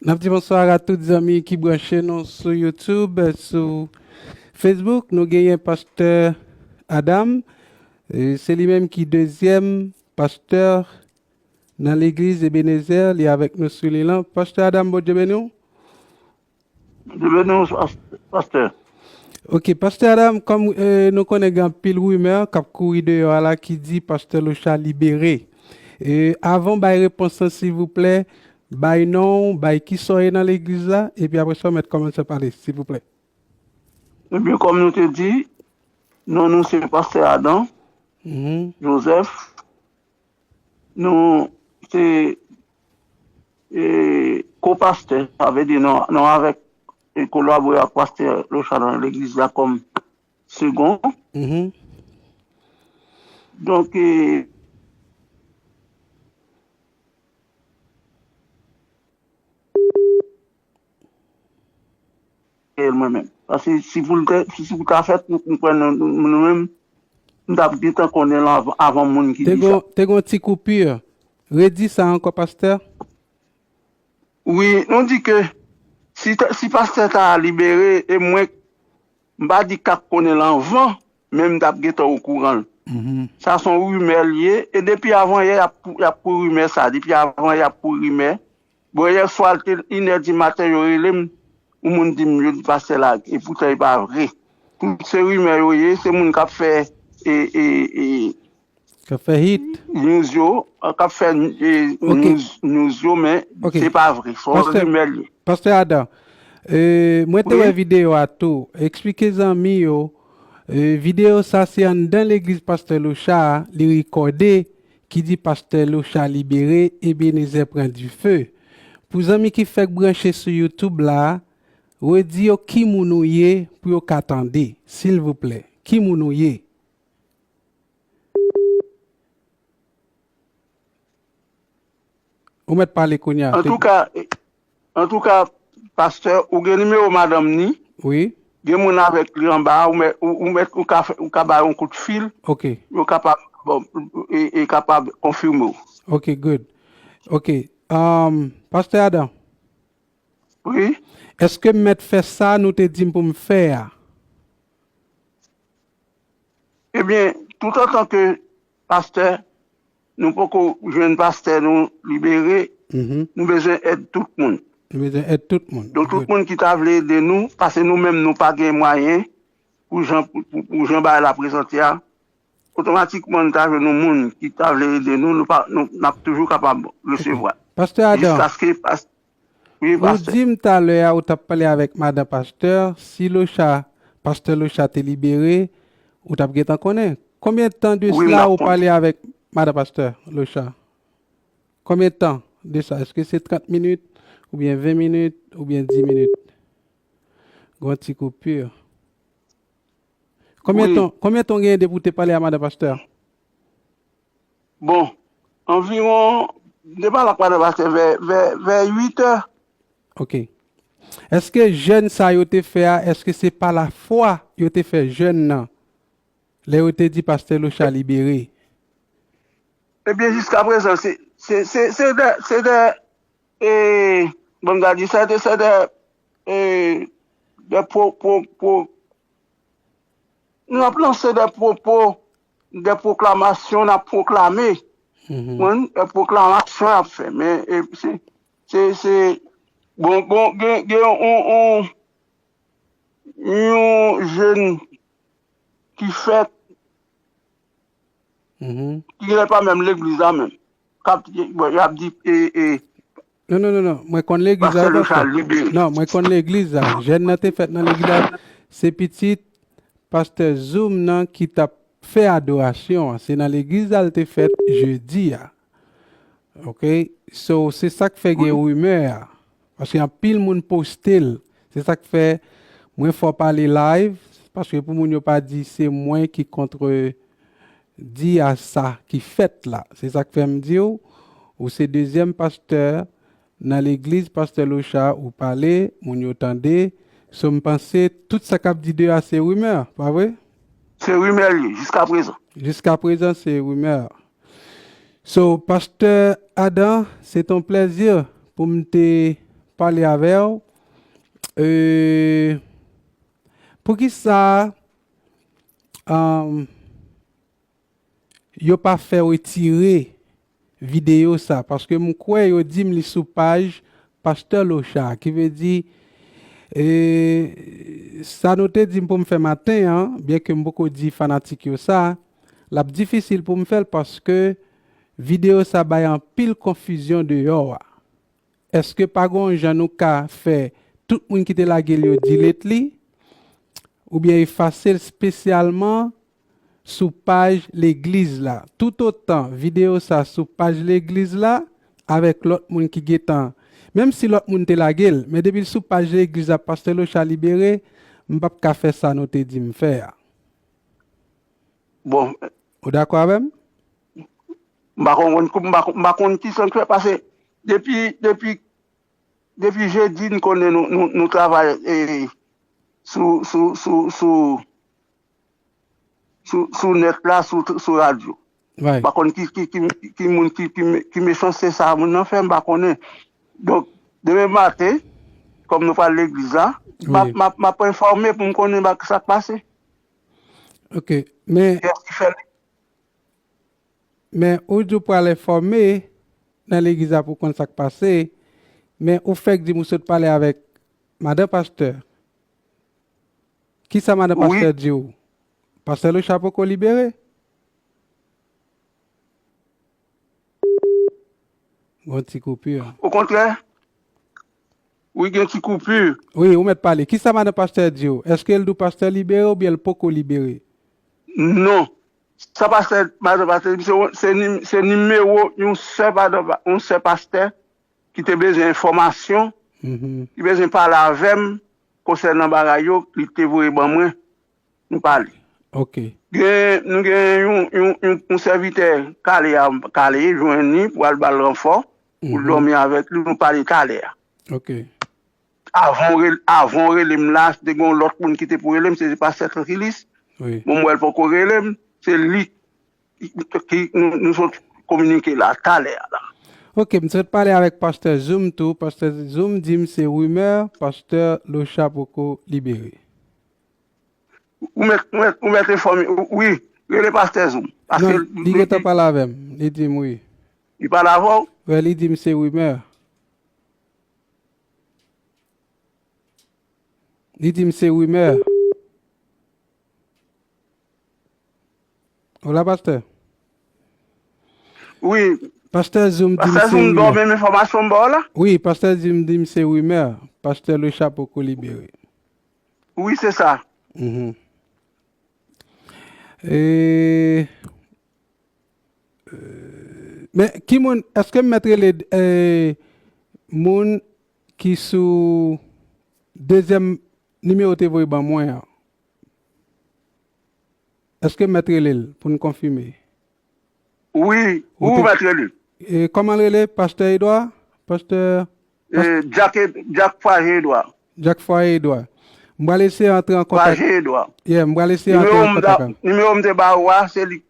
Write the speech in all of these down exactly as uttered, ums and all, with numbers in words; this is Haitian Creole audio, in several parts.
N ap di bonswa a tout zanmi ki branche nou sou YouTube, sou Facebook. Nou genyen pastè Adam. E, se li menm ki dezyèm pastè nan legliz Ebenezer. Li avèk nou sou liy lan. Pastè Adam, Bondye beni w. Beni w, pas-, pastè. Ok, pastè Adam, kòm, eh, nou konnen gen anpil rimè k ap kouri deyò a la ki di pastè Locha libere. Eh, avan w bay repons lan, silvouplè, bay non w, bay kisa w ye nan legliz la, epi apre sa, w mèt kòmanse pale, silvouplè. Ebyen, kòm nou te di, non nou se pastè Adam Mhm. Joseph. Nou se, e, ko-pastè, sa vle di nou, nou avèk, e, kolabore ak pastè Locha nan legliz la kòm segon. Mhm. Donk, e, reyèl mwen menm. Paske si pou l te, si, si pou ta fèt, nou, nou kwè nou, nou, nou menm, nou t ap gentan konnen l anvan, avan moun ki Te di sa. Gon, te gon ti koupi. Redi sa ankò, pastè. Wi, nou di ke si, ta- si pastè ta libere, e mwen, m pa di k ap konnen l anvan, men m t ap gentan okouran l. Mhm. Sa se yon rimè l ye, e depi avan yè, y ap, y ap pou rimè sa, depi avan yè, y ap pou rimè. Bon, yè swa, l te inè di maten, yo rele m, yon moun di m, yo di pastè la, e poutan e pa vre. Tout se rimè yo ye, se moun k ap fè, e, e, e, K ap fè hit. News yo, k ap fè, e, Ok. news, news yo, men Ok. se pa vre. Se yon Pastè, rimè l ye. Pastè Adam, e, mwen te Wi. wè videyo a tou. Eksplike zanmi yo, e, videyo sa se anndan legliz pastè Locha a, li rekòde, ki di pastè Locha libere, Ebenezer pran dife. Pou zanmi ki fèk branche sou YouTube la, redi yo ki moun ou ye pou yo ka tande, silvouplè. Ki moun ou ye? Ou mèt pale kounye a. Antouka, antouka, pastè, ou gen nimewo madanm ni? Wi. Gen moun avèk li anba a, ou mèt, ou, ou mèt, ou ka fè, ou ka ba yon kout fil. Ok. Yo kapab, bon, e, e kapab konfime w. Ok, good. Ok. Um, pastè Adam. Wi. Èske m mèt fè sa nou te di m pou m fè a? Ebyen, tout antan ke pastè, nou poko jwenn pastè nou libere, Mhm. nou bezwen èd tout moun. Nou bezwen èd tout moun. Donk, tout Good. moun ki ta vle ede nou, paske nou menm nou pa gen mwayen pou jan, pou, pou, pou jan bagay la prezante a, otomatikman nou ta jwenn yon moun ki ta vle ede nou, nou pa, nou, n ap toujou kapab resevwa. Pastè Adam, Jiskaske pas-, wi, ou pastè. di m talè a, ou t ap pale avèk madan pastè, si Locha, pastè Locha te libere, ou t ap gentan konnen. Konbyen tan de Wi, m sila t ap ou konnen. pale avèk madan pastè Locha? Konbyen tan de sa? Èske se trant minit, oubyen ven minit, oubyen dis minit? Gon ti koupi. Konbyen Wi. tan, konbyen tan w genyen depi w te pale a madan pastè a? Bon, anviwon, m te pale ak madan pastè vè, vè, vè uit è. Ok. Èske jèn sa yo te fè a, èske se pa lafwa yo te fè jèn nan? Lè yo te di pastè Locha libere. Ebyen, jiskaprezan, se, se, se, se de, se de, e, bon, m ta di, se de, se de, e, de pro, pro, pro, nou ap lanse de pwopo, de pwoklamasyon n ap pwoklame. Mhm. Konprann? De pwoklamasyon n ap fè. Men, e, se, se, se, bon, bon, gen, gen yon, yon, yon jèn ki fèt, Mhm. ki genlè pa menm legliz la menm. K ap, bon, y ap di, e, e, Non, non, non, non. Mwen konn legliz la, Pastè Locha pastè. libere. Non, mwen konn legliz la. Jèn nan te fèt nan legliz la. Se pitit pastè Zoom nan ki t ap fè adorasyon an. Se nan legliz la l te fèt jedi a. Ok? So, se sa k fè gen Wi. rimè a. Paske anpil moun poste l. Se sa k fè mwen fè w pale live. Paske pou moun yo pa di se mwen ki kontre di a sa ki fèt la. Se sa k fè m di w, ou se dezyèm pastè nan legliz pastè Locha, ou pale, moun yo tande. So, m panse tout sa k ap di deyò a se rimè, pa vre? Se rimè l ye, jiskaprezan. Jiskaprezan, se rimè. So, pastè Adam, se ton plèzi pou m te pale avè w, e, poukisa, um, yo pa fè retire videyo sa, paske m kwè yo di m li sou paj Pastè Locha, ki vle di, e, sa nou te di m pou m fè maten an, byenke m poko di fanatik yo sa, l ap difisil pou m fè l paske videyo sa bay anpil konfizyon deyò a. Èske pa gen yon jan nou ka fè tout moun ki te lage l yo delete li, oubyen efase l espesyalman sou paj legliz la? Toutotan videyo sa sou paj legliz la, avèk lòt moun ki gentan, menm si lòt moun te lage l, men depi l sou paj legliz la, Pastè Locha Libere, m p ap ka fè sa nou te di m fè a. Bon, ou dakò avè m? M pa konprann, m pa, m pa konn ki sa k fè, paske depi, depi, depi jedi, n konnen nou, nou, nou travay, e, sou, sou, sou, sou, sou, sou nèt la, sou, sou radyo. M pa konn ki, ki, ki, ki moun ki, ki, ki mechanste sa moun nan fè, m pa konnen. Donk, demen maten, kòm nou pral legliz la, m ap, m ap, m ap enfòme pou m konnen ba-, sa k pase. Ok, men, kiyès ki fè l? Men ou di w pral enfòme nan legliz la pou konn sa k pase, men ou fèk di m ou sot pale avèk madan pastè. Kisa madan pastè di w? Pastè Locha poko libere? Gon ti koupi. Okontrè, wi, gen ti koupi. Wi, ou mèt pale. Kisa madan pastè di w? Èske l di w pastè libere oubyen l poko libere? Non. Sa pastè, madan pastè di m, se, se nim-, se nimewo yon sè madan pa-, yon sè pastè ki te bezwen enfòmasyon, ki bezwen pale avè m konsènan bagay yo, li te voye ban mwen, nou pale. Ok. Gen, nou gen yon, yon, yon, yon sèvitè Kale a, Kale jwenn li pou al ba l ranfò, pou l dòmi avèk li, nou pale talè a. Ok. Avan w rel-, avan w rele m la, te gen yon lòt moun ki te pou rele m, se te pastè Trankilis. Wi. Bon, m wè l poko rele m, se li ki, ki nou, nou sot kominike la, talè a la. Ok, m sot pale avèk pastè Zoom tou. Pastè Zoom di m se rimè, pastè Locha poko libere. Ou mèt, ou mèt, ou mèt enfòme, wi, rele pastè Zoom. Paske non, li gentan pale avè m, li di m wi. Li pale avè w? Wi, li di m se rimè. Li di m se rimè. Ou la, pastè? Wi. Pastè Zoom di m se rimè. Pastè Zoom ba w menm enfòmasyon m ba w la? Wi, pastè Zoom di m se rimè. Pastè Locha poko libere. Wi, se sa. Mhm. E, e, men ki moun, èske m mèt rele, e, moun ki sou dezyèm nimewo te voye ban mwen an? Èske m mèt rele l pou n konfime? Wi, ou mèt rele l. E, kòman l rele? Pastè Edwa? Pastè, e, Jack Ed-, Jack Fwaje Edwa. Jack Fwaje Edwa. M pral eseye antre an kontak. Fwaje Edwa. Yeah, m pral eseye antre an kontak. Nimewo m te ba ou a, se li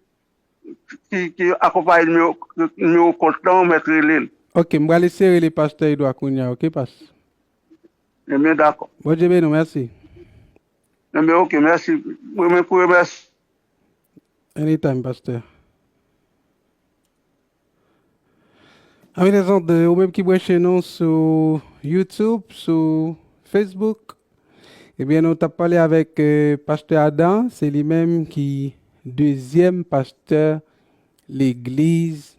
ki, ki akonpaye nimewo, nimewo kont lan, ou mèt rele l. Ok, m pral eseye rele pastè Edwa kounye a, ok, pas? Ebyen, dakò. Bondye beni w, mèsi. Ebyen, ok, mèsi. Mwen, mwen pou remèsye. Anytime, pastè. Ami les ondes, ou menm ki branche nou sou YouTube, sou Facebook, ebyen, nou t ap pale avèk, eh, pastè Adam, se li menm ki dezyèm pastè legliz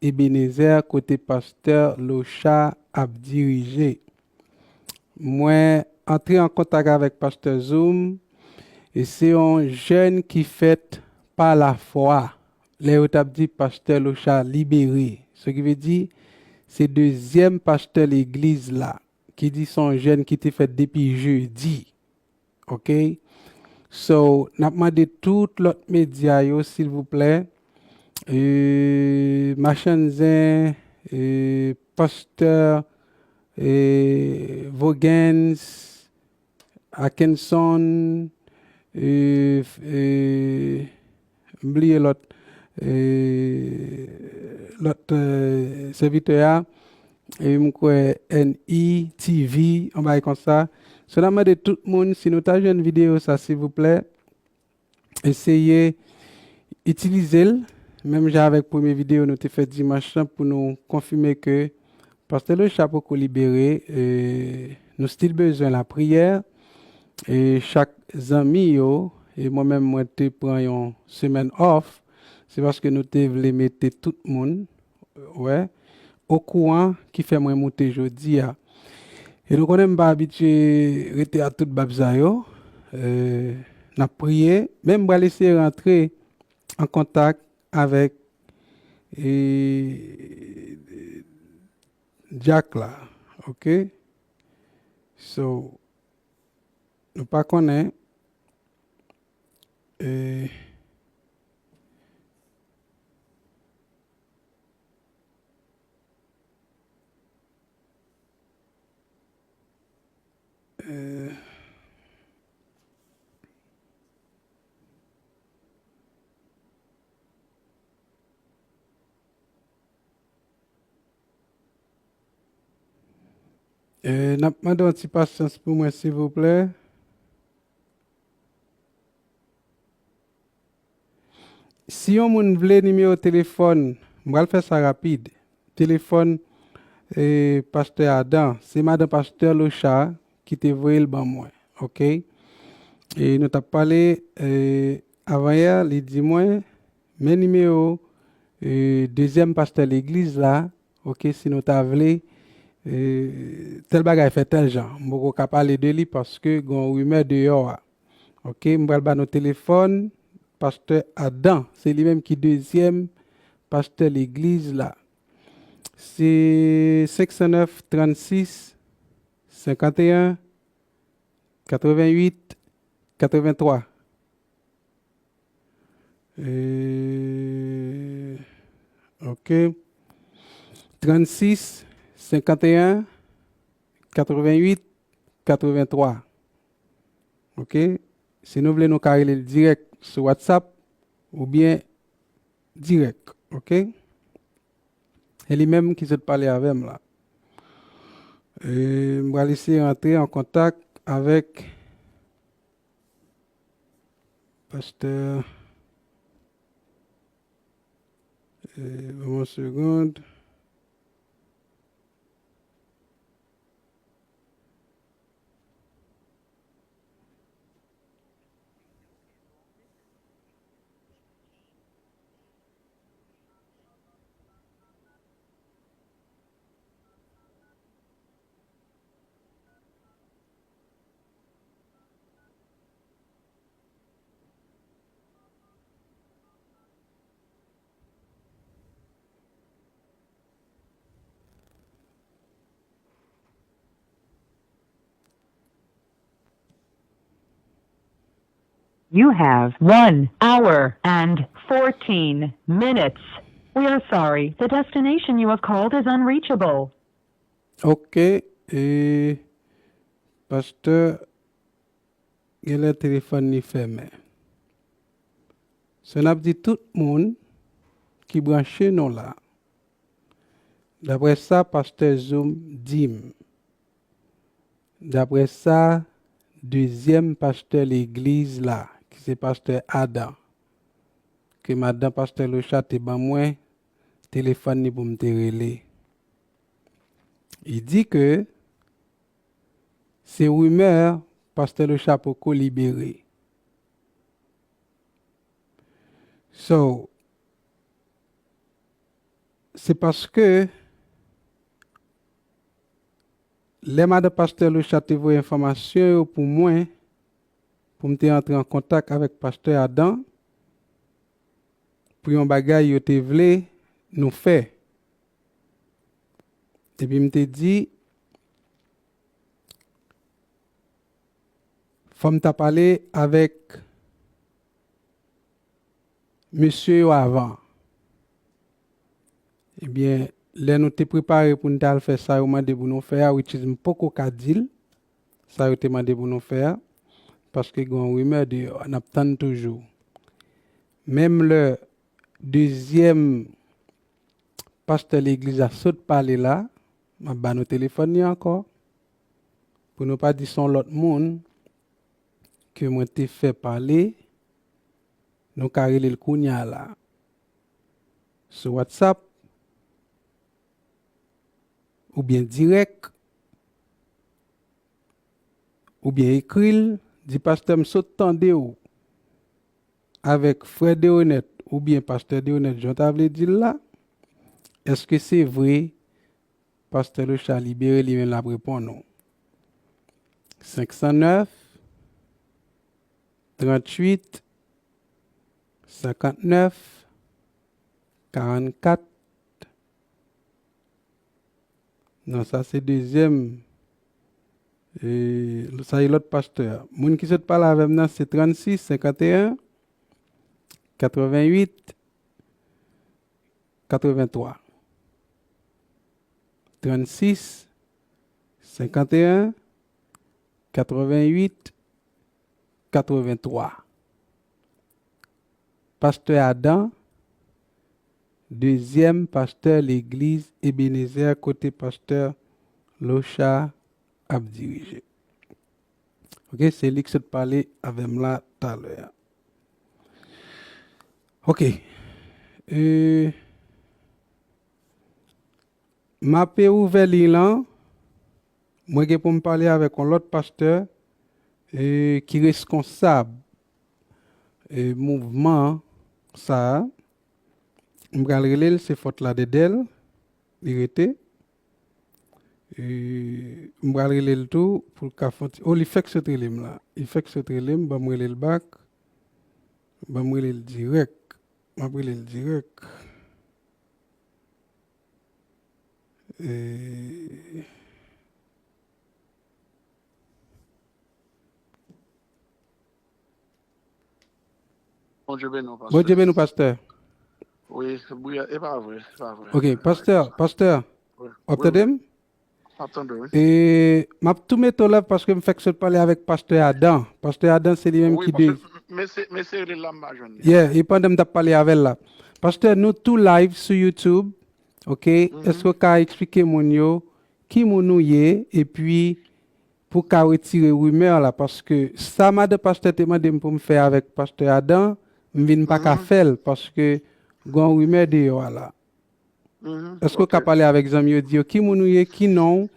Ebenezer, kote pastè Locha ap dirije. Mwen antre an kontak avèk pastè Zoom, e se yon jèn ki fèt pa lafwa. Lè yo t ap di pastè Locha libere, sa ki vle di, se dezyèm pastè legliz la, ki di se yon jèn ki te fèt depi jedi. Ok? So, n ap mande tout lòt medya yo, silvouplè, e, Machann Zen, e, pastè, e, Vogens, Akenson, e, e, m bliye lòt, e, lòt, e, sèvitè a, epi m kwè N E T V, yon bagay konsa. So, n ap mande tout moun, si nou ta jwenn videyo sa, silvouplè, eseye itilize l, menm jan avèk premye videyo nou te fè dimanch lan, pou nou konfime ke Pastè Locha poko libere, e, nou still bezwen lapriyè, e chak zanmi yo, e mwen menm, mwen te pran yon semèn off, se paske nou te vle mete tout moun, wè, okouran ki fè mwen moute jodi a. E nou konnen m pa abitye rete a tout bab sa yo. E, n ap priye, men m pral eseye rantre an kontak avèk, e, Jack la, oke? So, nou pa konnen, e, e, E, n ap mande yon ti pasyans pou mwen, silvouplè. Si yon moun vle nimewo telefòn, m pral fè sa rapid. Telefòn, e, pastè Adan, se madan pastè Locha ki te voye l ban mwen, oke? E nou t ap pale, e, avanyè, li di mwen, men nimewo, e, dezyèm pastè legliz la, oke, si nou ta vle, e, tèl bagay fè tèl jan. M poko ka pale de li paske gon rimè deyò a. Oke, m pral ba nou telefòn pastè Adan. Se li menm ki dezyèm pastè legliz la. Se senk san nèf, trannsis, senkanteyen, katrevenwit, katrevenntwa. E, oke. Trannsis, senkanteyen, katrevenwit, katrevenntwa. Oke? Si nou vle, nou ka rele l dirèk sou WhatsApp oubyen dirèk, oke? E li menm ki sot pale avè m la. E, m pral eseye rantre an kontak avèk pastè, e, ban m yon segond. You have one hour and fourteen minutes. We are sorry, the destination you have called is unreachable. Oke, e, pastè, genlè telefòn li fèmen. So, n ap di tout moun ki branche nou la, daprè sa pastè Zoom di m, daprè sa dezyèm pastè legliz la, ki se pastè Adan, ke madan pastè Locha te ban mwen telefòn li pou m te rele. Li di ke se rimè pastè Locha poko libere. So, se paske lè madan pastè Locha te voye enfòmasyon yo pou mwen, pou m te antre an kontak avèk pastè Adan, pou yon bagay yo te vle nou fè. Epi m te di, fò m ta pale avèk mesye yo avan. Ebyen, lè nou te prepare pou n t al fè sa yo mande pou nou fè a, which is m poko ka di l, sa yo te mande pou nou fè a, paske gen yon rimè deyò a, n ap tann toujou. Menm lè dezyèm pastè legliz la sot pale la, m ap ba nou telefòn li ankò, pou nou pa di se yon lòt moun ke mwen te fè pale, nou ka rele l kounye a la sou WhatsApp, oubyen dirèk, oubyen ekri l, di, "Pastè, m sot tande w avèk frè Deronèt oubyen pastè Deronèt, jan w ta vle di l la, èske se vre pastè Locha libere?" Li menm l ap reponn ou. Senk san nèf, tranntuit, senkantnèf, karannkat. Non, sa se dezyèm. E, sa e lòt pastè a. Moun ki sot pale avè m nan se trannsis, senkanteyen, katreventuit, katreventwa. Trannsis, senkanteyen, katreventuit, katreventwa. Pastè Adan, dezyèm pastè legliz Ebenezer kote pastè Locha ap dirije. Ok, se li k sot pale avè m la talè a. Ok. E, m ape ouvè liy lan. Mwen gen pou m pale avèk yon lòt pastè, e, ki reskonsab, e, mouvman sa a. M pral rele l, se Fòt Ladèdèl li rete. E, m pral rele l tou pou l ka fè yon ti, o, li fèk sot rele m la. Li fèk sot rele m, ban m rele l back. Ban m rele l dirèk. M ap rele l dirèk. E, Bondye beni w, pastè. Bondye beni w, pastè. Wi, wi, e pa vre, e pa vre. Ok, pastè, pastè, wi, w ap tande m? M ap tande w, wi. E m ap tou mete w live paske m fèk sot pale avèk pastè Adan. Pastè Adan, se li menm ki de. Wi, paske m, m eseye, m eseye rele l la, m pa jwenn li. Yeah, e pandan m t ap pale avè l la. Pastè, nou tou live sou YouTube, ok? Mhm. Èske w ka eksplike moun yo ki moun ou ye, epi pou ka retire rimè la, paske sa madan pastè te mande m pou m fè avèk pastè Adan, m vin pa ka fè l, paske gon rimè deyò a la. Èske w ka pale avèk zanmi yo, di yo ki moun ou ye, ki non w,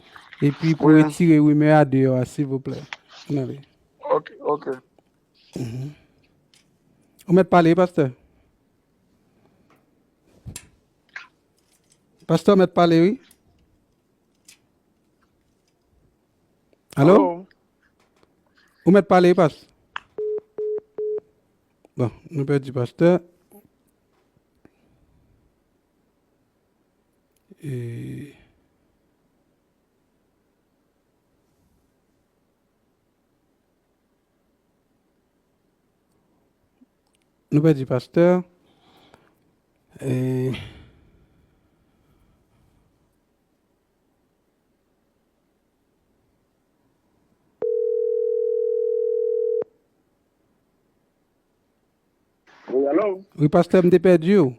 epi pou retire rimè a deyò a, silvouplè? Ann ale. Ok, ok. Ou mèt pale, wi, pastè. Pastè, ou mèt pale, wi. Alo? Alo? Ou mèt pale, wi, pastè. Bon, nou pèdi pastè. E Nou pèdi pastè. E, Wi, alo? Wi, pastè, m te pèdi w.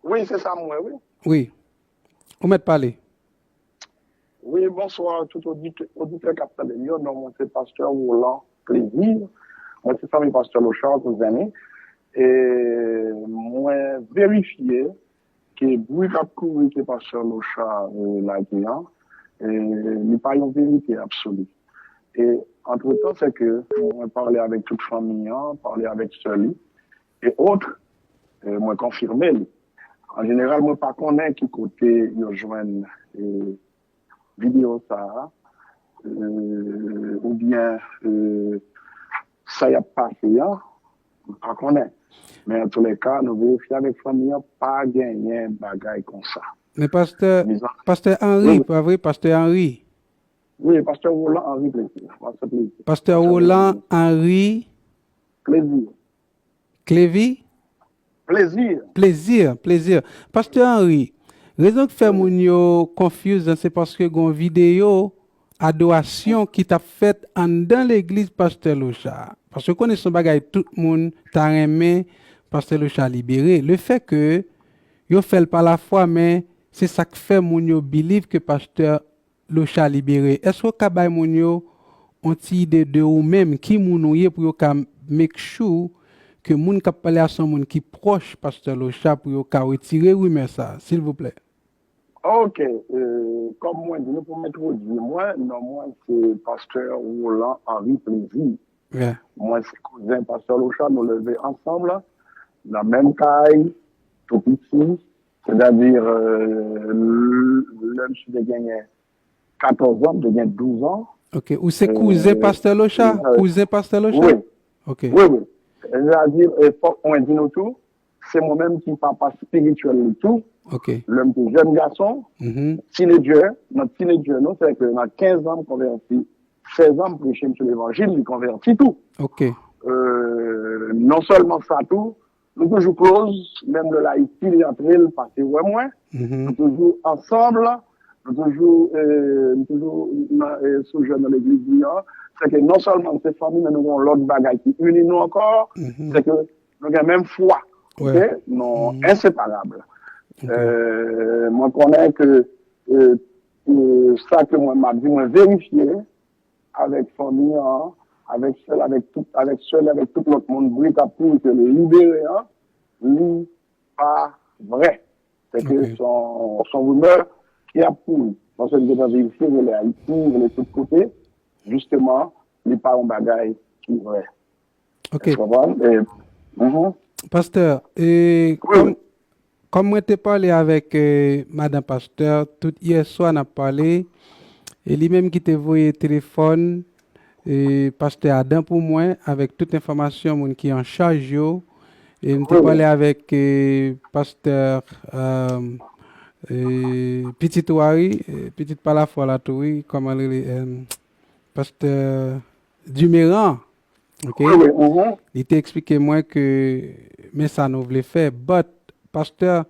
Wi, se sa m wè, wi. Wi. Ou mèt pale. Wi, bonswa tout oditè, oditè k ap tande m yo. Non mwen se pastè Roland Plaisir. Mwen se fanmi pastè Lochard, kouzen li. E mwen verifye ke bri k ap kouri ke pastè Lochard, e, lage an, e, li pa yon verite absoli. E antretan, se ke mwen pale avèk tout fanmi an, pale avèk sè li, e otre, e, mwen konfime li. An jeneral, mwen pa konnen ki kote yo jwenn, e, videyo sa a, e, oubyen, e, sa y ap pase an, m pa konnen. Men antoulèka, nou verifye avèk fanmi an, pa genyen bagay konsa. Men pastè, Mezanmi. Pastè Henry, wi, pa vre? Pastè Henry. Wi, pastè Roland Henry Plaisir. Pastè Plaisir. Pastè Roland Henry Plaisir. Clévy? Plaisir. Plaisir, Plaisir. Pastè Henry, rezon k fè moun yo confuse, se paske gon videyo adorasyon ki t ap fèt anndan legliz pastè Lochard. Paske w konnen se yon bagay tout moun ta renmen pastè Lochard libere. Le fè ke yo fè l pa lafwa, men se sa k fè moun yo believe ke pastè Locha libere, èske w ka bay moun yo yon ti ide de ou menm, ki moun ou ye pou yo ka make sure ke moun k ap pale a se yon moun ki pwòch Pastè Locha pou yo ka retire rimè sa, silvouplè? Ok, euh, kòm mwen di nou pou m entwodui mwen, non mwen se Pastè Roland Henry Plaisir. Yeah. Mwen se kouzen Pastè Locha, nou leve ansanm nan menm kay, tou piti, sètadi, euh, l- lè misye te genyen katòz an, m te gen douz an. Ok, ou se kouzen Pastè Locha? Kouzen Pastè Locha? Wi. Ok. Wi, wi. Sètadi, euh, fòk mwen di nou tou, se mwen menm ki papa espirityèl li tou. Ok. Lè m te jèn gason, teenager, nan teenager nou, sètadi ke nan kenz an m konvèti, sèz an m preche misye levanjil, li konvèti tou. Ok. Euh, non sèlman sa tou, nou toujou close, menm lè l Ayiti, li antre, l pase wè mwen. Nou toujou ansanm, nou toujou, euh, nou toujou nan, euh, sou jèn nan legliz li an. Sètadi ke non sèlman se fanmi, men nou gen yon lòt bagay ki ini nou ankò. Sètadi ke nou gen menm fwa. Ok? Nou enseparab. Euh, mwen konnen ke, euh, euh, sa ke mwen m ap di, mwen verifye avèk fanmi an, avèk sè l, avèk tout, avèk sè l, avèk tout lòt moun, bri k ap kouri ke l libere an, li pa vrè. Sètadi ke se yon, se yon rimè ki ap kouri. Paske m gentan verifye, rele Ayiti, rele tout kote, jisteman, li pa yon bagay ki vrè. Ok. Ou konprann? E, mhm. Pastè, e, kòm, kòm mwen te pale avèk, e, madan pastè, tout yè swa n ap pale, e li menm ki te voye telefòn, e, pastè Adam pou mwen, avèk tout enfòmasyon moun ki an chaj yo, e m te pale avèk, e, pastè, e, e, pitit ou a, wi, e, pitit pa lafwa la tou, wi, kòman l rele, e, pastè Dumeran. Ok? Wi, wi, mhm. Li te eksplike mwen ke men sa nou vle fè, but, pastè,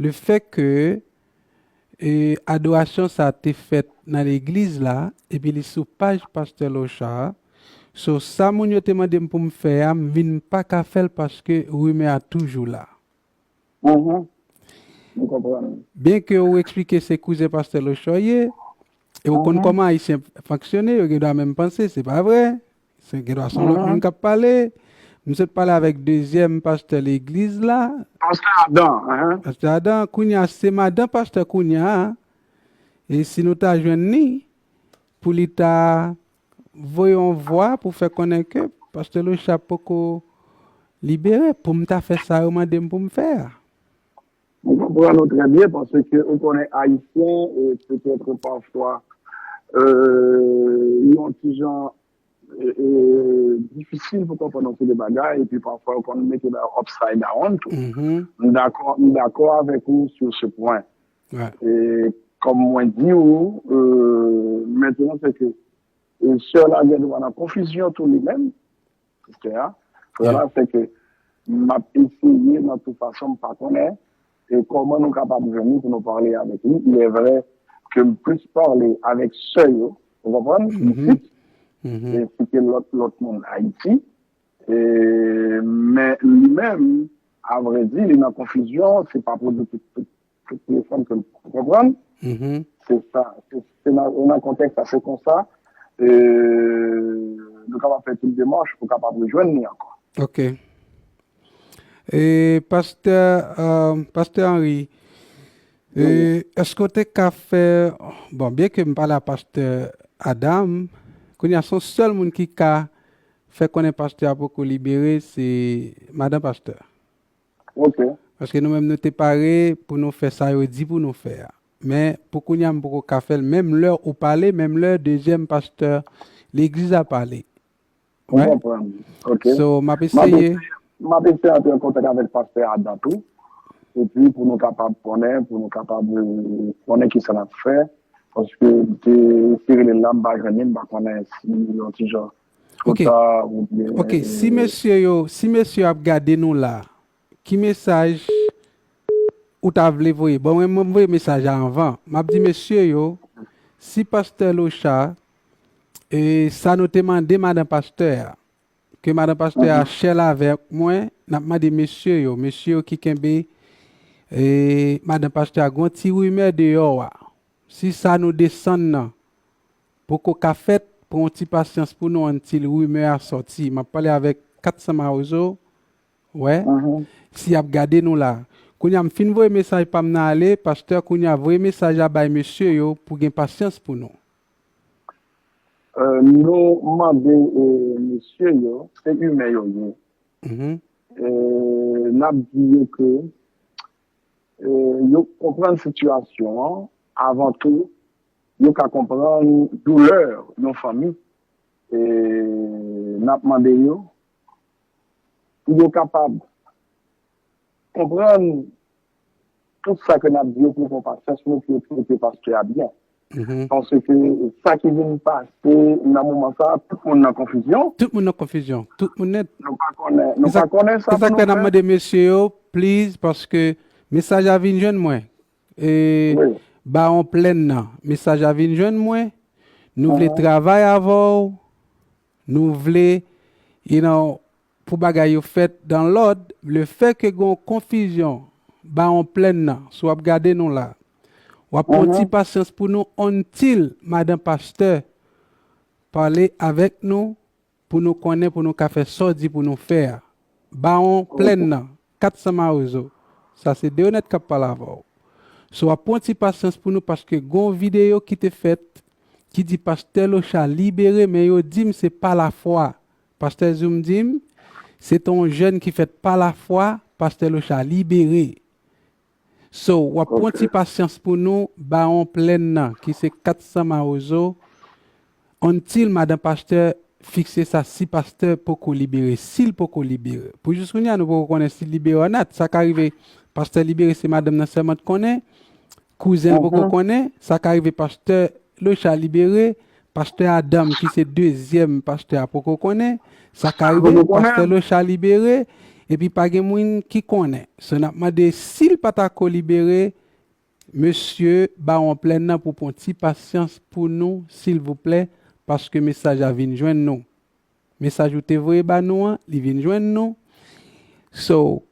le fè ke, e, adorasyon sa te fèt nan legliz la, epi li sou paj pastè Locha, so sa moun yo te mande m pou m fè a, m vin pa ka fè l paske rimè a toujou la. Mhm. M konprann. Byenke ou eksplike se kouzen pastè Locha w ye, e ou konn kòman Ayisyen fonksyone, yo gen dwa menm panse se pa vrè, se gen dwa se yon lòt moun k ap pale. M sot pale avèk dezyèm pastè legliz la. Pastè Adam, hein? Pastè Adam, kounye a se madan pastè kounye a, e si nou ta jwenn li, pou li ta voye yon vwa pou fè konnen ke pastè Locha poko libere pou m ta fè sa yo mande m pou m fè a. M konprann ou trè byen, paske ou konnen Ayisyen, e, petèt pafwa, e, yon ti jan, e, e, difisil pou konprann yon seri de bagay, epi pafwa yo konn mete bagay upside down tou. M dakò, m dakò avèk ou sur ce point. E, kòm mwen di ou, e, mentnan, se ke, e, sè la gen dwa nan konfizyon tou li menm, sè a. Frè la, se ke m ap eseye nan tout fason, m pa konnen, e kòman nou kapab jwenn li pou nou pale avèk li. Il est vrai ke m plis pale avèk sè yo, ou konprann, isit, ensi ke lòt, lòt moun Ayiti. E, men li menm, a vrè di, li nan konfizyon, se pa pou di tout, tout, tout telefòn ke l konprann. Se sa, se, se nan, nan kontèks sa, se konsa, e, nou kapab fè tout demach pou kapab rejwenn li ankò. Ok. E, pastè, e, pastè Henry, e, èske w te ka fè, bon, byenke m pale a pastè Adam, kounye a se yon sèl moun ki ka fè konnen pastè a poko libere, se madan pastè. Ok. Paske nou menm nou te pare pou nou fè sa yo di pou nou fè a. Men pou kounye a m poko ka fè l, menm lè ou pale, menm lè dezyèm pastè legliz la pale. Ou konprann. Ok. So, m ap eseye. M ap eseye antre an kontak avèk pastè Adam tou. Epi pou nou kapab konnen, pou nou kapab, e, konnen kisa n ap fè. Paske m te eseye rele l la, m pa jwenn li, m pa konnen si yon ti jan twò ta oubyen. Ok, si mesye yo, si mesye yo ap gade nou la, ki mesaj ou ta vle voye? Bon, mwen, mwen voye mesaj la anvan. M ap di mesye yo, si pastè Locha, e, sa nou te mande madan pastè a, ke madan pastè a share l avèk mwen, n ap mande mesye yo, mesye yo ki kenbe, e, madan pastè a, gen yon ti rimè deyò a. Si sa nou desann nan, poko ka fèt, pran yon ti pasyans pou nou until rimè a sòti. M ap pale avèk kat san Mawozo, wè, si y ap gade nou la. Kounye a, m fin voye mesaj pa m nan ale, pastè, kounye a, voye mesaj la bay mesye yo pou gen pasyans pou nou. Euh, nou mande euh, mesye yo, se imen yo ye. Mm -hmm. euh, N ap di yo ke euh, yo konprann sitiyasyon an avan tou, yo ka konprann doulè yon fanmi. E n ap mande yo pou yo kapab konprann tout sa ke n ap di yo pou yo pran pasyans, pou yo trete pastè a byen. Paske sa ki vin pase nan moman sa, tout moun nan konfizyon. Tout moun nan konfizyon. Tout moun nèt. Nou pa konnen, nou pa konnen sa pou nou fè. Se sa k fè n ap mande mesye yo, please, paske mesaj la vin jwenn mwen. E, Bawon Plèn nan, mesaj la vin jwenn mwen. Nou vle travay avè w. Nou vle, you know, pou bagay yo fèt dan lòd, lefètke gen yon konfizyon Bawon Plèn nan, si w ap gade nou la, w ap pran ti pasyans pou nou until madan pastè pale avèk nou pou nou konnen, pou nou ka fè sa w di pou nou fè a. Bawon Plèn nan, kat san Mawozo, sa se Deonèt k ap pale avè w. So, w ap pran ti pasyans pou nou paske gen yon videyo ki te fèt ki di pastè Locha libere, men yo di m se pa lafwa. Pastè Zoum di m, se te yon jèn ki fèt pa lafwa, pastè Locha libere. So, w ap pran ti pasyans pou nou, Bawon Plèn nan, ki se kat san Mawozo, until madan pastè fikse sa si pastè poko libere, si l poko libere. Pou jis kounye a, nou poko konnen si l libere or not. Sa ka rive, pastè libere, se madanm nan sèlman t konnen, kouzen l poko konnen, sa ka rive pastè Locha libere, pastè Adam ki se dezyèm pastè a poko konnen, sa ka rive pastè Locha libere, epi pa gen moun ki konnen. So n ap mande si l pa ta ko libere, mesye Bawon Plèn nan pou pran ti pasyans pou nou, silvouplè, paske mesaj la vin jwenn nou. Mesaj ou te voye ba nou an, li vin jwenn nou. So,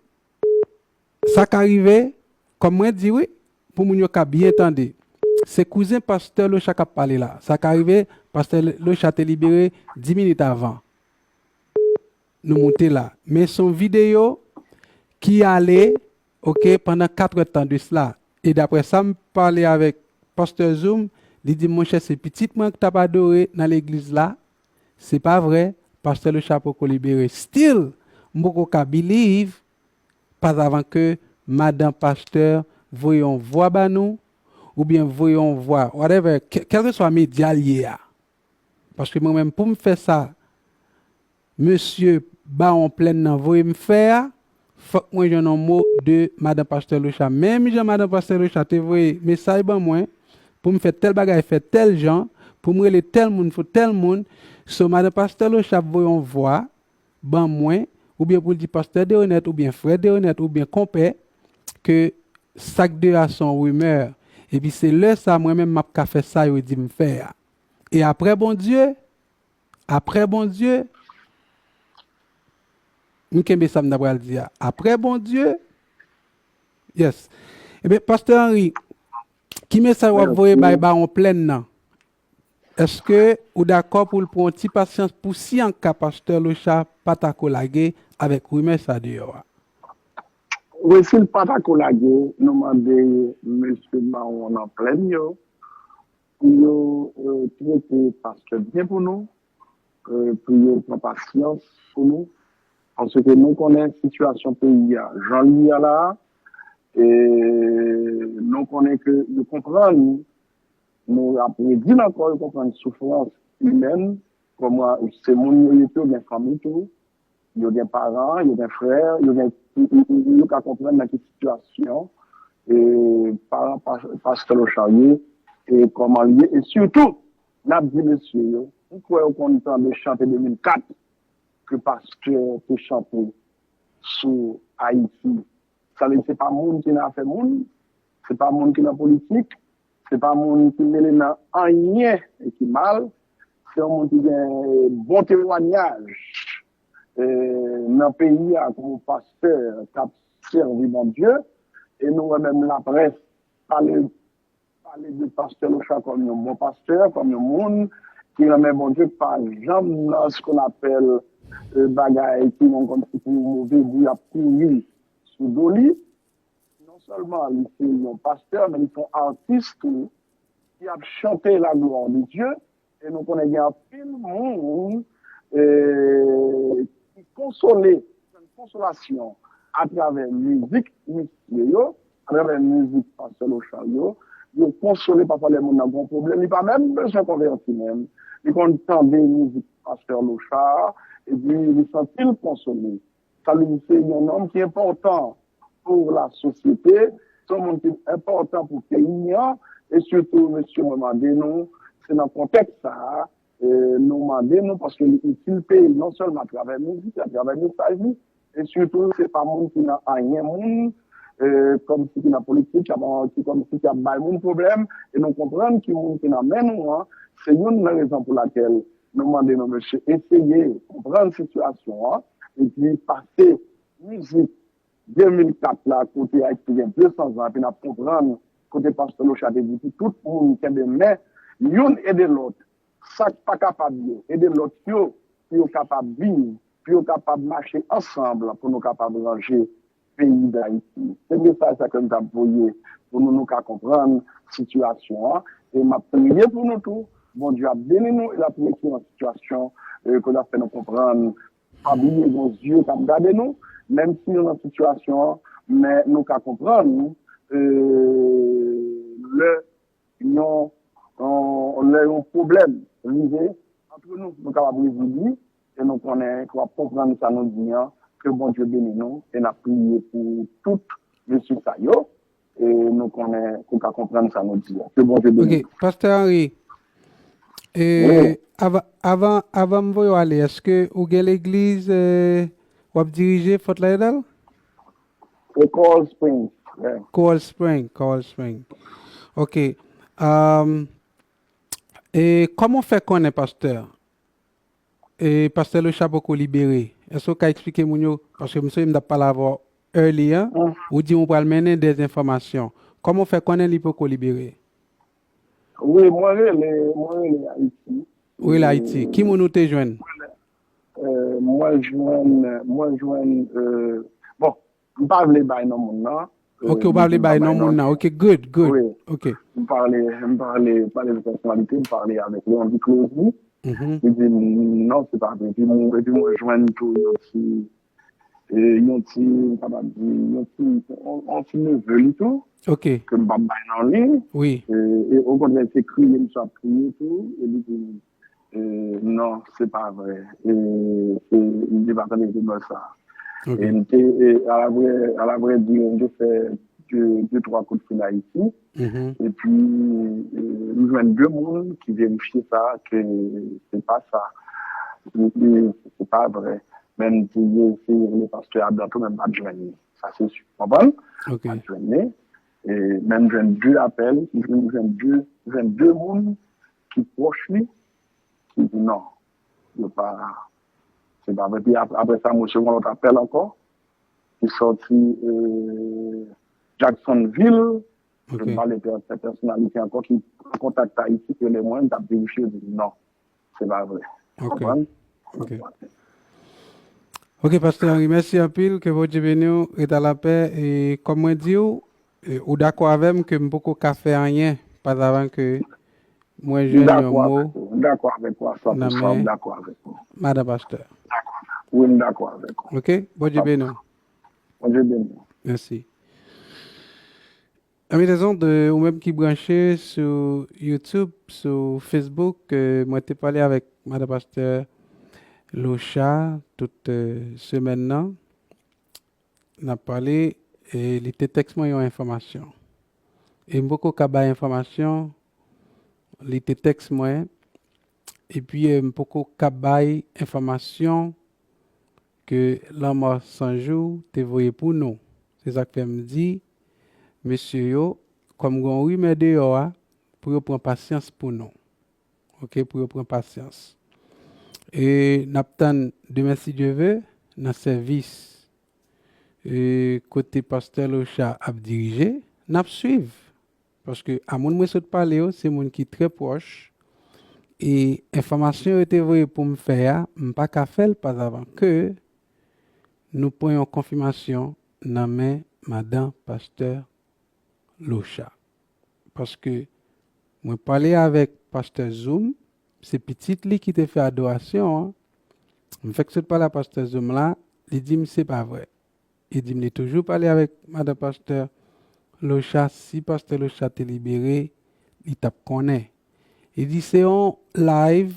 sa ka rive, kòm mwen di wi, pou moun yo ka byen tande. Se kouzen pastè Locha k ap pale la. Sa ka rive, pastè Locha te libere dis minit avan nou moute la. Men se yon videyo ki ale, oke, pandan katrè tan de sila. E daprè sa m pale avèk pastè Zoum, li di m, monchè, se pitit mwen k t ap adore nan legliz la. Se pa vre, pastè Locha poko libere. Still, m poko ka believe, pa avan ke madan pastè voye yon vwa ba nou, oubyen voye yon vwa, whatever, kèlkeswa medya l ye a. Paske mwen menm, pou m fè sa, mesye Bawon Plèn nan voye m fè a, fòk mwen jwenn yon mo de madan pastè Locha. Menm jan madan pastè Locha te voye mesaj ban mwen, pou m fè tèl bagay, fè tèl jan, pou m rele tèl moun, pou tèl moun. So, madan pastè Locha ap voye yon vwa ban mwen, oubyen pou l di pastè Deonèt, oubyen frè Deonèt, oubyen konpè, ke sa k deyò a se yon rimè. Epi se lè sa, mwen menm, m ap ka fè sa yo di m fè a. E aprè Bondye, aprè Bondye, m kenbe sa m ta pral di a. Aprè Bondye, yes. Ebyen, pastè Henry, ki mesaj w ap voye bay Bawon Plèn nan? Èske ou dakò pou l pran yon ti pasyans pou si an ka pastè Locha pa ta ko lage avèk rimè sa deyò a? Wi, si l pa ta ko lage, nou mande mesye Bawon nan Plèn yo, pou yo euh, trete pastè byen pou nou, euh, pou yo pran pasyans pou nou. Paske nou konnen sitiyasyon peyi a, jan l ye a la a, e nou konnen ke yo konprann, nou ap redi l ankò, yo konprann soufrans imèn, kòman se moun yo ye tou, gen fanmi tou, yo gen paran, yo gen frè, yo gen, yo ka konprann nan ki sitiyasyon e paran pastè Locha ye e kòman l ye. E sitou, n ap di mesye yo, m kwè yo konn tande chante de mil kat ke pastè te chante sou Ayiti. Sa vle di se pa moun ki nan afè moun, se pa moun ki nan politik, se pa moun ki mele nan anyen ki mal, se yon moun ki gen bon temwanyaj nan peyi a kòm yon pastè k ap sèvi Bondye. E nou wè menm laprès pale pale de pastè Locha kòm yon bon pastè, kòm yon moun ki renmen Bondye, ki pa janm nan ce qu'on appelle, euh, bagay ki yon kòmsi pou move bri ap kouri sou do li. Non sèlman li se yon pastè, men li se yon atis tou ki ap chante la gloire de Dieu. E nou konnen gen anpil moun, eh, ki konsole, jwenn konsolasyon atravè mizik misye yo, atravè mizik pastè Lochard yo. Yo konsole pafwa lè moun nan gon pwoblèm, li pa menm bezwen konvèti menm. Li konn tande mizik pastè Lochard, epi li santi l konsole. Sa vle di se yon nonm ki enpòtan pou lasosyete, se yon moun ki enpòtan pou peyi an, e sitou, mesye, mwen mande nou, se nan kontèks sa a, e, nou mande nou, paske li itil peyi, non sèlman atravè mizik, atravè mesaj li, e sitou, se pa moun ki nan anyen moun, e, kòmsi ki nan politik, ki ap, ki kòmsi ki ap bay moun pwoblèm, e nou konprann ki moun ki nan men nou an, se youn nan rezon pou lakèl nou mande nou, mesye, eseye konprann sitiyasyon an, epi pase mizik de mil kat la, kote Ayiti gen de san zan, epi n ap konprann kote pastè Locha te di pou tout moun kenbe men youn ede lòt, sa k pa kapab yo, ede lòt yo, pou yo kapab viv, pou yo kapab mache ansanm, pou nou kapab ranje peyi Dayiti. Se mesaj sa ke m t ap voye pou nou, nou ka konprann sitiyasyon an. E m ap priye pou nou tou. Bondye ap beni nou e l ap retire nou nan sitiyasyon, eh, ke l ap fè nou konprann. Pa bliye, gen yon zye k ap gade nou, menm si nou nan sitiyasyon an, men nou ka konprann, eh, lè yon, yon, lè yon pwoblèm rive antre nou, nou kapab rezoud li, e nou konnen ke w ap konprann sa nou di an, ke Bondye beni nou, e n ap priye pou tout mesye sa yo, e nou konnen ke w ka konprann sa nou di an. Ke Bondye beni nou. Ok, Pastè Henry, e, avan, avan, avan m voye w ale, èske ou gen legliz, e, w ap dirije Fort Lauderdale? E Coral Spring, yeah. Coral Spring, Coral Spring. Ok. Um, e kòman w fè konnen, pastè? E pastè Locha poko libere. Èske w ka eksplike moun yo? Paske m sonje m t ap pale avè w early an, ou di w pral mennen dèzenfòmasyon. Kòman w fè konnen li poko libere? Wi, mwen rele, mwen rele Ayiti. Ou rele Ayiti. Ki moun ou te jwenn? Eh, mwen jwenn, mwen jwenn, eh, bon, m pa vle bay non moun nan. Ok, ou pa vle bay non moun nan. Ok, good, good. Wi. Ok. M pale, m pale, pale de pèsonalite, m pale avèk Leon Diclozy. Li di m, non, se pa vre. Epi mwen, epi mwen jwenn tou yon ti, e, yon ti, m kapab di, yon ti, yon, yon ti neve li tou. Ok. Ke m p ap bay non li. Wi. E, e okontrè, se kriye misye ap kriye tou. E li di m, e, non, se pa vre. E, e li pa tande rumè sa. Ok. E m te, e, à la vraie, à la vraie dire, m te fè de, de twa kout fil Ayiti. Epi, e, m jwenn de moun ki verifye sa, ke se pa sa. E, e, se pa vre. Men m te eseye rele pastè Adam tou, men m pa t jwenn li. Sa se si. Konprann? Ok. M pa t jwenn li. E, men m jwenn de apèl, m jwenn, jwenn de, jwenn de moun ki pwòch li, ki di non, yo pa, se pa vre. Epi ap-, apre sa, m resevwa yon lòt apèl ankò, ki sòti, e, Jacksonville. Ok. Yo pale de pè-, pèsonalite ankò ki an kontak Ayiti, ki rele mwen, m t ap verifye, yo di non, se pa vre. Ok. Konprann? Ok. Ok, Pastè Henry, mèsi anpil, ke Bondye beni w, rete a lapè, e kòm mwen di w, e, ou dakò avè m ke m poko ka fè anyen, pas avan ke mwen jwenn yon mo nan men madan pastè. Wi, m dakò avèk ou. Ok, Bondye beni w. Bondye beni w. Mèsi. Ami de zonde, ou menm ki branche sou YouTube, sou Facebook, e, mwen te pale avèk madan pastè Locha tout, e, semèn nan. N ap pale, e, li te tèks mwen yon enfòmasyon. E m poko ka bay enfòmasyon, li te tèks mwen, epi, e, m poko ka bay enfòmasyon ke Lanmò San Jou te voye pou nou. Se sa k fè m di mesye yo, kòm gen yon rimè deyò a, pou yo pran pasyans pou nou. Ok, pou yo pran pasyans. E n ap tann demen, si Dye ve, nan sèvis, e, kote pastè Locha ap dirije, n ap swiv. Paske a moun mwen sot pale yo, se moun ki trè pwòch. E enfòmasyon yo te voye pou m fè a, m pa ka fè l pazavan ke nou pran yon konfimasyon nan men madan pastè Locha. Paske mwen pale avèk pastè Zoom, se pitit li ki te fè adorasyon an. M fèk sot pale a pastè Zoom la, li di m se pa vre. Li di m li toujou pale avèk madan pastè Locha, si pastè Locha te libere, li t ap konnen. Li di se yon live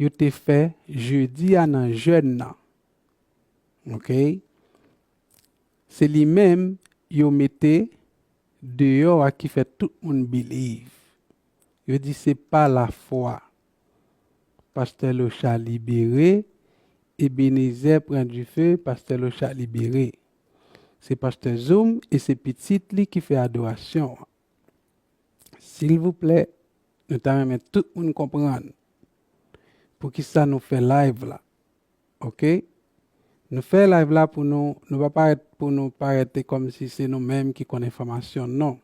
yo te fè jedi a nan jèn nan. Oke? Se li menm yo mete deyò a ki fè tout moun believe. Yo di se pa lafwa. Pastè Locha libere, Ebenezer pran dife, pastè Locha libere. Se pastè Zoom e se pitit li ki fè adorasyon an. Silvouplè, nou ta renmen tout moun konprann poukisa nou fè live la. Oke? Nou fè live la pou nou, nou pa parèt pou nou parèt kòmsi se nou menm ki konn enfòmasyon, non.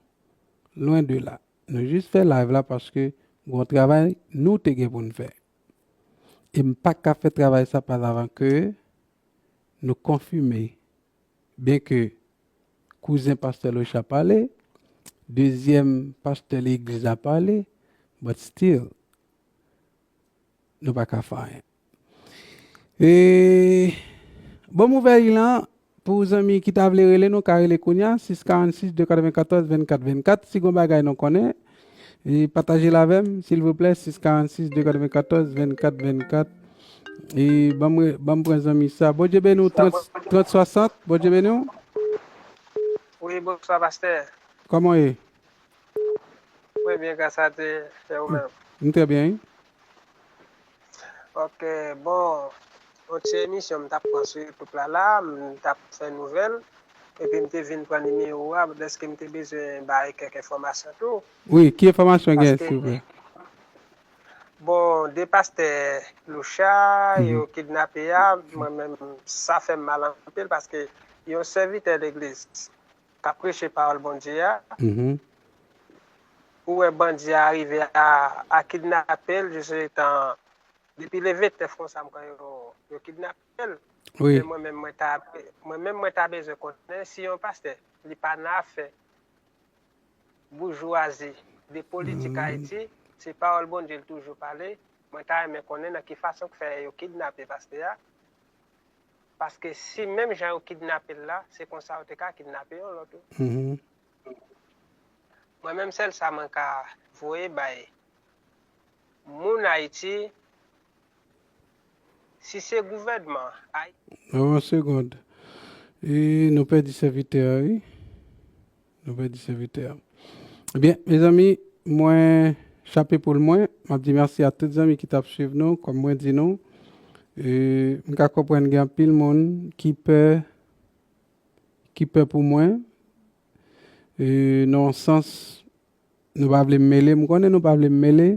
Lwen de la. Nou jis fè live la paske gon travay nou te gen pou n fè. E m pa ka fè travay sa pazavan ke nou konfime. Byenke kouzen pastè Locha pale, dezyèm pastè legliz la pale, but still, nou pa ka fè anyen. E bon nouvèl lan, pou zanmi ki ta vle rele nou, ka rele kounye a, sis karannsis de katrevenkatòz vennkat vennkat. Si gon bagay nou konnen, e pataje l avè m, silvouplè, sis karannsis de katrevenkatòz vennkat vennkat. E ban m re- ban m pran zanmi sa. Bondye beni w, trant, trant swasant, Bondye beni w. Wi, bonswa, pastè. Kòman w ye? Mwen byen, gras a Dye, e ou menm? M trè byen, wi. Ok, bon, yon ti emisyon m t ap pran sou YouTube la, la, m t ap fè nouvèl, epi m te vin pran nimewo a, dèske m te bezwen bay kèk enfòmasyon tou. Wi, ki enfòmasyon gen, silvouplè? Bon, de pastè Locha, yo kidnape a, mwen menm, sa fè m mal anpil, paske yon sèvitè legliz k ap preche pawòl Bondye a, ou wè bandi a rive a, a kidnape l, jis letan, depi leve tèf konsa, m kwè yo, yo kidnape l. Wi. Men mwen menm, mwen ta, mwen menm, mwen ta bezwen konnen si yon pastè, li pa nan afè boujwazi de politik Ayiti, se pawòl Bondye l toujou pale, mwen ta renmen konnen nan ki fason k fè yo kidnape pastè a, paske si menm jan yo kidnape l la, se konsa yo te ka kidnape yon lòt tou. Mwen menm, sèl sa mwen ka voye bay moun Ayiti, si se gouvènman Ayiti. Yon segond. E nou pèdi sèvitè a, wi. Nou pèdi sèvitè a. Ebyen, mezanmi, mwen chape poul mwen. M ap di mèsi a tout zanmi ki t ap swiv nou, kòm mwen di nou. E m ka konprann gen anpil moun ki pè, ki pè pou mwen. E nan yon sans, nou pa vle m mele, m konnen nou pa vle m mele.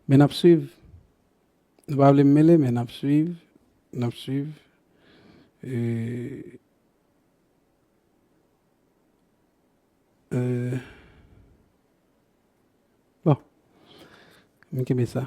Men n ap swiv. Nou pa vle m mele, men n ap swiv. N ap swiv. E, e, bon. M kenbe sa.